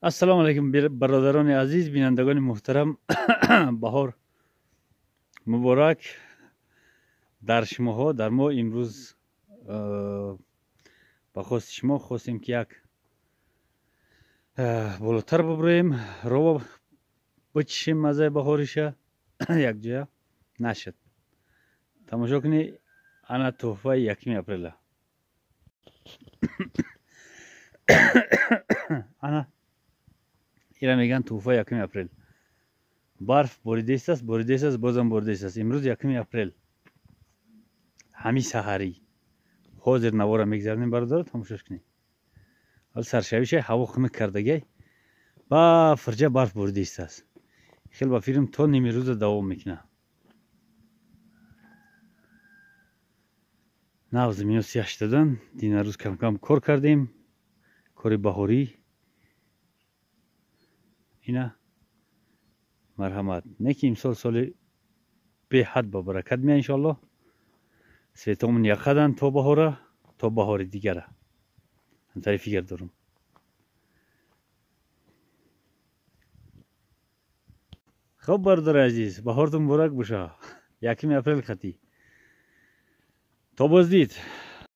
Ассалому алайкум, бародарони азиз, бинандагони муҳтарам. Баҳор муборак дар шумоҳо. Дар мо имрӯз ба хости шумо хостем, ки як болотар бубурем, рова бичишем, маззаи баҳориша якҷоя нашуд. Тамошо кунӣ, ана тӯҳфаи 1 апрела. Ана ира мегӯянд тӯҳфаи 1 апрел. Барф боридааст, боридааст, бозам боридааст. Имрӯз 1 апрел, ҳамин саҳарӣ. Ҳозир навора мегзаронем, бародаро, тамошош кунед. Ҳол саршавиша ҳаво хунук кардагай, ба фирҷа барф боридааст. Хел ба филм то нимирӯза давом мекунад. Навзи минус 8 дан динарӯз камкам кор кардем, кори баҳорӣ. Ина марҳамат, не ки имсол соли беҳад ба баракат мея, иншоаллоҳ. Светомон яқадан то баҳора, то баҳори дигара. Ҳамтари фикр дорум. Хоб, бародари азиз, баҳортон муборак боша. 1 апрел хатӣ. То боздид.